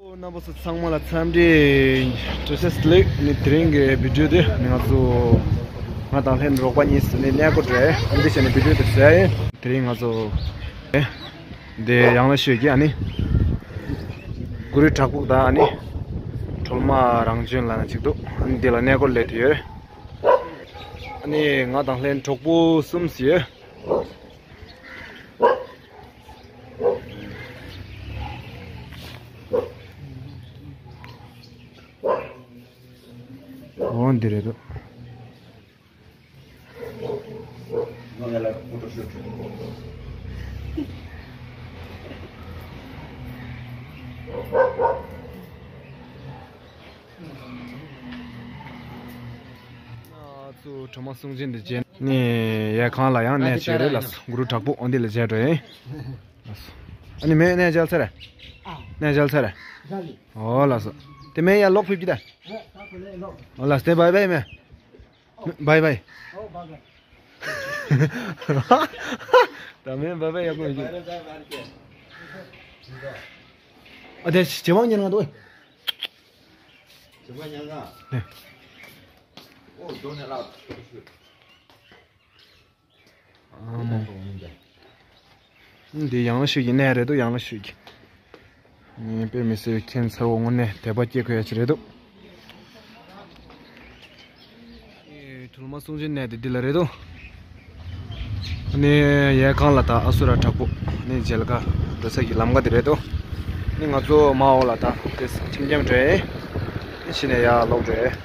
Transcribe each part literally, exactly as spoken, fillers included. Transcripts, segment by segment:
རྣམ་པ་ཚོ་ཚང་མ་ལ་འཚམས་འདྲི། བཀྲ་ཤིས་བདེ་ལེགས། ནི་དེ་རིང་གི་བི་ཌིའོ་དེ་ནི་ང་ཚོ་ང་དང་ལྷན་རོགས་པ་གཉིས་ནི་གནས་སྐོར་རེད། ཨ་འདི་བྱས་ནས་བི་ཌིའོ་དེ་བཟོས་ཡིན། དེ་རིང་ང་ཚོ་ཨེ་འདི་ཡང་ལ་ཤོད་ཀྱི་ཨ་ནི་གུ་རུ་བྲག་ཕུག་དང་ཨ་ནི་གྲོལ་མ་རང་བྱོན་ལ་ན་ཅིག་འདུག་ཨ་ནི་འདི་ལ་གནས་སྐོར་ལས་དེ་ཡོད། ཨ་ནི་ང་དང་ལྷན་གྲོགས་པོ་གསུམ་ཞིག་ཡོད། འོ་འདི་རེད་འདུག་ང་ཚོ་གྲོ་མ་སུང་ཅན་དེ་བྱས་ནས་ཡལ་ག་ལ་ཡང་གནས་བྱས་རེད་ལགས། གུ་རུ་བྲག་ཕུག་འོ་འདི་ལ་མཇལ་འགྲོ་ཡིན་ལགས། ཨ་ནི་མེ་གནས་མཇལ་ཚར་རེད། གནས་མཇལ་ཚར་རེད། འོ་ལགས་སོ། དེ་མེ་ཡར་ལོག་ཕེབས་ཀྱི་ད། འོ་ལགས་སོ། དེ་བའི་བའི་མེ། བའི་བའི། ད་མེ་བའི་བའི་ཡག་པོ་ཡོད་ཀྱི། ཨ་དེ་བྱེ་མ་ཉན་ང་འདུག་ཨེ། བྱེ་མ་ཉན་ང་། ནས། ཨོ་དོ་ནས་ལ། འདི་ཡང་ལ་ཤོད་ཀྱི་གནས་རེད་འདུག་ཡང་ལ་ཤོད་ཀྱི། ངས་དཔེ་མི་སྲིད་ཁྱད་མཚར་བོ་དངོས་གནས་དད་པ་སྐྱེ་དགོས་ཡ་ཅིག་རེད་འདུག་གྲོལ་མ་སུང་ཅན་གནས་དེ་འདི་ལ་རེད་འདུག་ཨ་ནི་ཡལ་ག་ལ་ད་ཨ་སུ་ར་བྲག་ཕུག་ཨ་ནི་མཇལ་ཁ་འགྲོ་ས་ཀྱི་ལམ་ཁ་དེ་རེད་འདུག་ཨ་ནི་ང་ཚོ་མ་འོག་ལ་ད་དེ་ཁྱམ་ཁྱམ་འགྲོ་ཡས། ཨ་ནི་ཕྱི་ནས་ཡར་ལོག་འགྲོ་ཡས།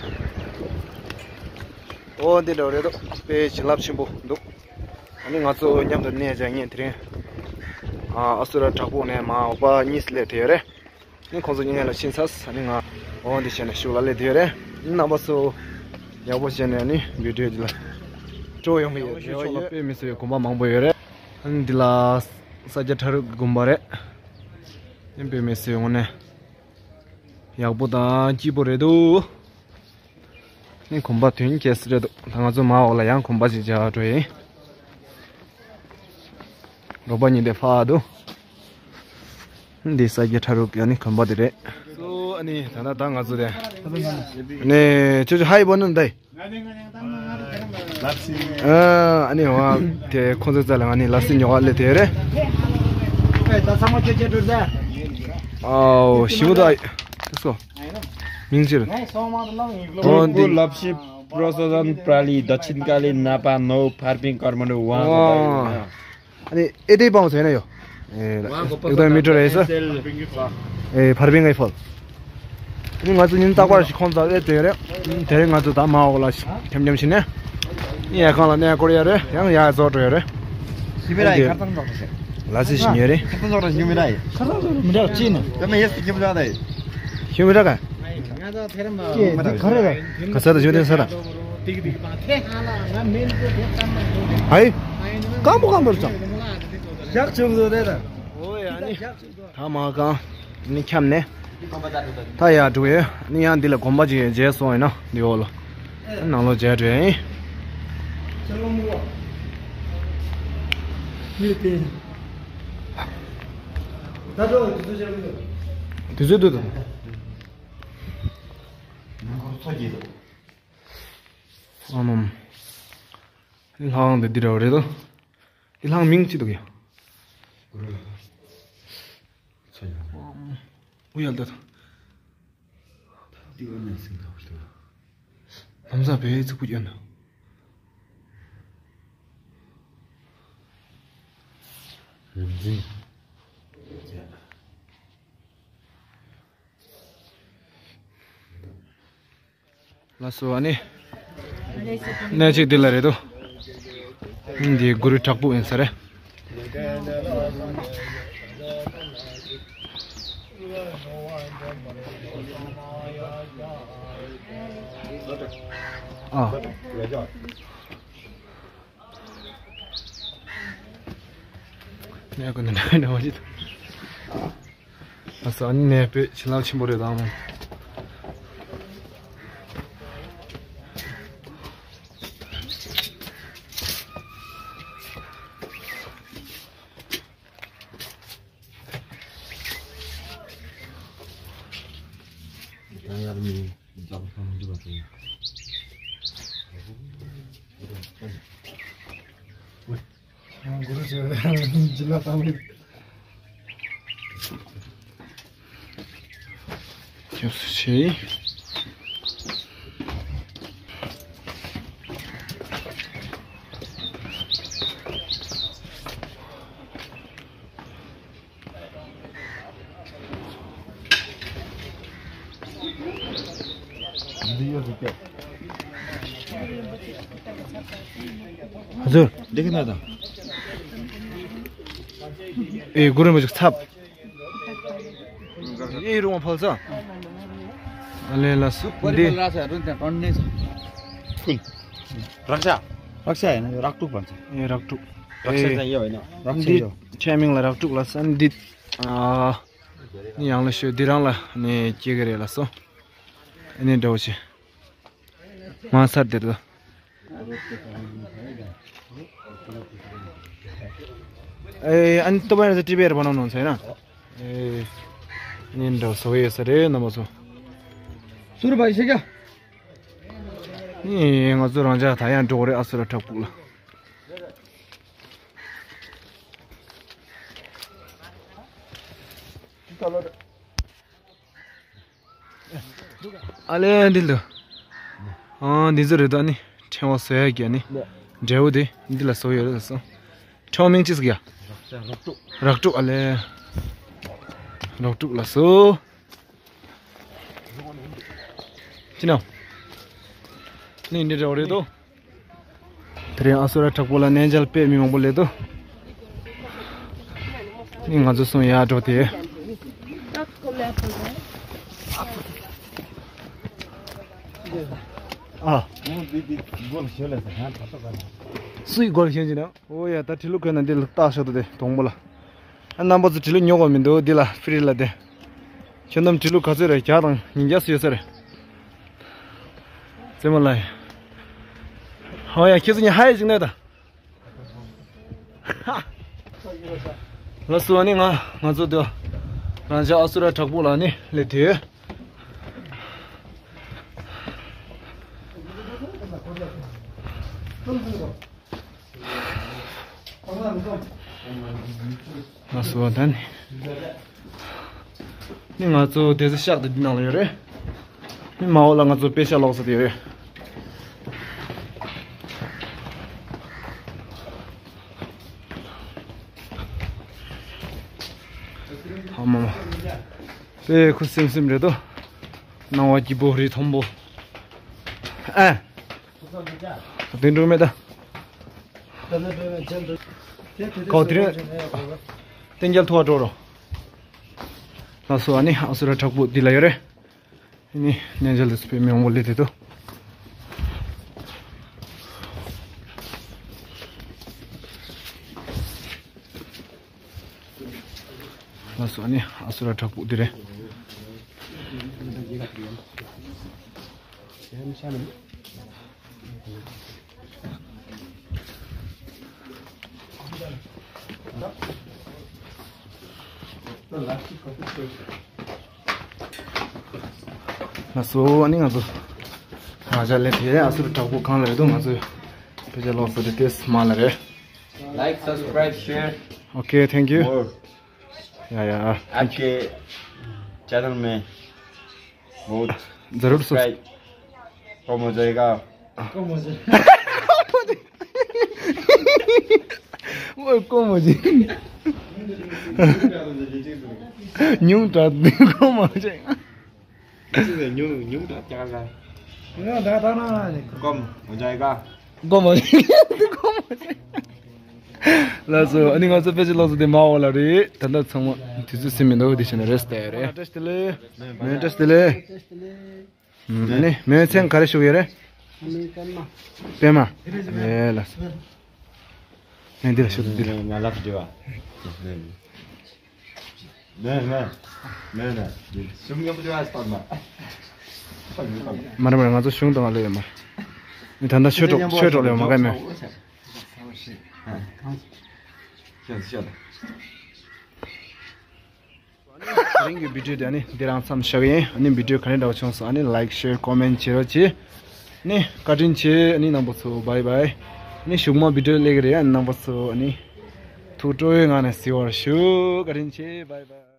ཨོ་འདི་འདྲ་རེད་འདུག་དཔེ་བྱིན་རླབས་ཆེན་པོ་འདུག་ཨ་ནི་ང་ཚོ་མཉམ་དུ་གནས་བཅས་ངས་དེ་རིང་ཨ་ཨ་སུ་ར་བྲག་ཕུག་ནས་མ་འོག་པ་གཉིས་སླེབས་དེ་ཡོད་རེད། ཨ་ནི་ཁོང་ཚོ་གཉིས་ལ་ཕྱིན་ཚར། ཨ་ནི་ང་འོ་འདི་བྱས་ནས་ཤུགས་ལ་སླེབས་དེ་ཡོད་རེད། ཨ་ནི་རྣམ་པ་ཚོ་ཡག་པོ་བྱས་ནས་ཨ་ནི་བི་ཌིའོ་འདི་ལ་སྤྲོ་ཡོང་གི་ཡོད། ཕྱོགས་ལ་དཔེ་མི་སྲིད་པའི་དགོན་པ་མང་པོ་ཡོད་རེད། ཨ་ནི་འདི་ལ་ས་སྐྱ་ཁྲ་རུ་གི་དགོན་པ་རེད། ཨ་ནི་དཔེ་མི་སྲིད་དངོས་གནས་ཡག་པོ་དང་སྐྱིད་པོ་རེད་འདུག་ནི་གོམ་པ་དོན་ཁྱད་རེད་འདུག་ད་ང་ཚོ་མ་འོག་ལ་ཡང་གོམ་པ་ཞིག་རྒྱག་འགྲོ་ཡིན། རོགས་པ་གཉིས་དེ་ཕར་འདུག་འདི་ས་སྐྱ་ཁྲ་རུ་ཡང་ནི་གོམ་པ་དེ་རེད། སོ་ཨ་ནི་ད་ལྟ་ད་ང་ཚོ་དེ་ནས་ཅོ་ཅོ་ཧའི་བོ་ནི་འདི། ཨ་ནི་བ་དེ་ཁོང་ཚོ་རྩ་ལ་ང་ནི་ལ་སི་ཉོ་བ་ལས་དེ་རེད། ཨའོ་ཞི་མོ་ད་སོ། མིང་ཅི་རེད། ཨོ་འདི། ལབ་ཤི་པྲོ་སོ་ཛན་པྲ་ལི་ད་ཆིན་ཀ་ལི་ན་པ་ནོ་ཕར་པིང་ཀར་མ་ནོ་ཝང་ཨོ། ཨ་ནི་ཨེ་དེ་པང་ཟེར་ན་ཡོ། ཨེ་ལ་ཨེག་དོ་མི་ཊར་ཨེ་སོ། ཨེ་ཕར་པིང་ཨེ་ཕོལ། ཨ་ནི་ང་ཚོ་ཉིན་རྟག་པར་ཞིག་ཁོང་ཚོ་ཨེ་དེ་རེད། དེ་རིང་ང་ཚོ་ད་མ་འོག་ལ་འཁྱམ་འཁྱམ་ཕྱིན་ནས། ཨེ་ཁང་ལ་གནས་སྐོར་ཡ་རེད། ཡང་ཡ་རྫོགས་འགྲོ་ཡ་རེད། ཞི་མི་ར་ཡི་ཁ་ཚང་རྫོགས་འགྲོ་ཟེར། ལ་སི་ཞི་མི་རེད། ཁ་ཚང་རྫོགས་འགྲོ་ཞི་མི་ར་ཡི། ཁ་ཚང་རྫོགས་འགྲོ་མི་འདྲ་ཅི་ནི། ད་མ་ཡེ་སི་ཞི་མི་ར་ད་ཡི། ཞི་མི་ར་ག་ཀྱེ་འདི་ག་རེ་རེད། ག་ས་ད་ཞུ་དེ་ས་ད། ཧའི། སྐམ་པོ་སྐམ་པོ་རེད་ཙང་། ཞག་བྱུང་བཟོ་རེད་ད། ཨོ་ཡ་ནི། ད་མ་གང་། ནི་འཁྱམ་ནས། ད་ཡར་འགྲོ་ཡོད། ནི་ཡང་འདི་ལ་དགོན་པ་ཅིག་མཇལ་སོང་ཡིན་ན་འདི་འོག་ལ། ནང་ལོགས་མཇལ་འགྲོ་ཡིན། དུས་ཚོད་འདུག་ཨ་མམ། ལྷང་འདི་འདི་འདྲ་བ་རེད་དོ། འདི་ལྷང་མིང་ཅི་འདུག་ཡ། ཨུ་ཡ་ལྟ་ད། ལམ་སང་བས་ཚིག་པོ་ཡོད་ན། རིམ་འཛིན། ལགས་སོ། ཨ་ནི། གནས་གཅིག་འདི་ལ་རེད་དོ། འདི་གུ་རུ་བྲག་ཕུག་ཡིན་ས་རེད། ཨ། གནས་ཀུན་ནས་འདྲ་བ་ཞིག་འདུག་ཨ་ས་ཨ་ནི་གནས་དཔེ་བྱིན་རླབས་ཆེན་པོ་རེད་དང་། སྐྱབས་སུ་མཆི། ཧ་ཟུར། འདི་གི་ན་དང་། ཨེ་གུ་རུ་མ་ཅིག་ཚབ། ཨེ་རུང་བ་ཕལ་ས། ཨ་ལེ་ལ་སུ་འདི། རག་ཤ། རག་ཤ་ཡིན་ན་རག་དྲུག་པ་ཚོ། ཨེ་རག་དྲུག་རག་ཤ་ཡོད་ཡིན་ན། རག་ཤ་ཡོད། འདི་ཆ་མིང་ལ་རག་དྲུག་ལ་ས་འདི། ཨ་ནི་ཡང་ལ་ཤོད་འདི་རང་ལ་ནི་སྐྱེ་གི་རེད་ལ་སོ། ཨ་ནི་འདྲ་བོ་ཆེ། མ་སར་དེར་དུ། ཨེ་ཨན་ཏོ་བ་ཡ་ཏི་བེར་བ་ནོ་ནོ་ཟེར་ན། ཨེ་ནི་འདྲ་སོ་ཡེ་ས་རེ་ན་མ་སོ། སུར་བ་ཤེ་ག་ནི་ང་ཚོ་རང་ཅག་ད་ཡང་འགྲོ་རེ་ཨ་སུ་ར་བྲག་ཕུག་ལ། ཨ་ལེ་འདི་ལ། ཨ་འདི་ཚོ་རེད་དོ་ནི་ཕྲེང་བ་བཟོ་ཡ་གི་ནི། འབྲས་བུ་དེ་འདི་ལ་བཟོ་ཡོད་རེད་སོ། ཕྲེང་བ་མིང་ཅི་ཟིག་ཡ། རག་དྲུག་ཨ་ལེ། རག་དྲུག་ལ་སོ། ཅི་ན། ནི་འདི་འདྲ་བ་རེད་དོ། དེ་རིང་ཨ་སུ་ར་བྲག་ཕུག་ལ་གནས་མཇལ་དཔེ་མི་མང་པོ་སླེབས་འདུག་ནི་ང་ཚོ་སོང་ཡར་འགྲོ་དེ། ཨ། སུའི་སྒོར་ཤོད་ཅི་ན། ཨོ་ཡ་ད་དྲི་ལུ་གོན་ན་འདི་ལ་བཏགས་ཤོག་ཏུ་དེ་དོང་པོ་ལ། ཨ་རྣམ་པ་ཚོ་དྲི་ལུ་ཉོ་གོ་མི་འདུག་འདི་ལ་ཧྥི་རི་ལ་དེ། ཁྱོད་རྣམས་དྲི་ལུ་ག་ཚོད་རེད་བརྒྱ་དང་ཉིས་བརྒྱ་སུ་ཡོད་ས་རེད། ཙེ་མ་ལ་ཡ། ཨོ་ཡ་ཁྱེད་ཚོ་ཉི་ཧ་ཡ་ཅིག་ནས་ད། ལ་སུ་ཨ་ནི་ང་ང་ཚོ་དེ་རང་ཅག་ཨ་སུ་ར་བྲག་ཕུག་ལ་ནི་སླེབས་དེ། ང་སུ་བ་དན། ནི་ང་ཚོ་དེ་ཚོ་ཤག་དེ་འདི་ནང་ལ་ཡོད་རེད། ནི་མ་འོག་ལ་ང་ཚོ་དཔེ་ཆ་ཀློག་ས་དེ་ཡོད་རེད། ཐ་མ་མ། དཔེ་ཁུ་སིམ་སིམ་རེད་དོ། སྣང་བ་སྐྱིད་པོ་རེད་མཐོན་པོ། ཨ། དེ་འགྲོ་མེད་ད། གའོ་དེ་རིང་། གཏན་རྒྱལ་ཐུ་བ་འགྲོ་རོ། ལགས་སོ་ཨ་ནི་ཨ་སུ་ར་བྲག་ཕུག་འདི་ལ་ཡོད་རེད། ཨ་ནི་གནས་མཇལ་དུ་སྤེལ་མི་མང་པོ་སླེབས་དེ་དོ། ལགས་སོ་ཨ་ནི་ཨ་སུ་ར་བྲག་ཕུག་འདི་རེད། ལགས་སོ་ཨ་ནི་ང་ཚོ་ང་ཅག་ལས་དེ་ཨ་སུ་ར་བྲག་ཕུག་གང་ལ་རེད་འདུག་ང་ཚོ་དཔེ་ཆ་ཀློག་ས་དེ་ཏེས་མ་ལ་རེད། Like, subscribe, share. Okay, thank you. More. या, या। आपके चैनल में बहुत जरूर सब्सक्राइब कम हो जाएगा। कम हो जाएगा। ओए, कम हो जाएगा। न्यू तो कम हो जाएगा। ཉུང་ཉུང་དྲག་ཀྱང་ལ། ཉུང་དྲག་ད་ན་ནི་ཀོམ་འོ་ཇའི་ཀ། ཀོམ་འོ་ཇའི་ཀ། ལགས་སོ་ཨ་ནི་ང་ཚོ་དཔེ་ཆ་ཀློག་ས་དེ་མ་འོ་ལ་རེད། ད་ལྟ་ཚང་མ་དུས་ཚོད་ཟིན་མི་འདུག་དེ་བྱས་ན་རེས་བལྟས་རེད། བཀྲ་ཤིས་བདེ་ལེགས། མེ་བཀྲ་ཤིས་བདེ་ལེགས། ཨ་ནི་མེ་མཚན་ག་རེ་ཞུ་གི་ཡོད་རེད། པད་མ། ལས་ལགས་སོ། ནས་འདི་ལ་ཞུ་འདི་ལ། ང་ལབ་འདི་བ། ནས་ནས་ནས་ནས་ཤུང་ཡག་པོ་ཡོད་ཨ་སྟག་མ། མ་རེད་མ་རེད་ང་ཚོ་ཤུང་དང་ང་ལོས་ཡོད་མ་རེད། ནི་ད་ལྟ་ཆོས་གྲོགས་ཆོས་གྲོགས་ལས་མ་ག་མེད། ཤོད་ཤོད། དེ་རིང་གི་བི་ཌིའོ་དེ་ཨ་ནི་འདི་རང་མཚམས་བཞག་གི་ཡིན། ཨ་ནི་བི་ཌིའོ་ག་རེ་འདྲ་བ་བྱུང་སོང་ཨ་ནི་ལའིག་ཤེར་ཀོ་མེན་བྱེད་རོགས་གྱིས། ནི་བཀའ་དྲིན་ཆེ་ཨ་ནི་རྣམ་པ་ཚོ་བྷའི་བྷའི། ཨ་ནི་གཞུག་མ་བི་ཌིའོ་སླེབས་གི་རེད་ཨ་ནི་རྣམ་པ་ཚོ་ཨ་ནི། ཐུགས་སྤྲོ་བའི་ངང་ནས་གཟིགས་པར་ཞུ། བཀའ་དྲིན་ཆེ། བཱའི་བཱའི།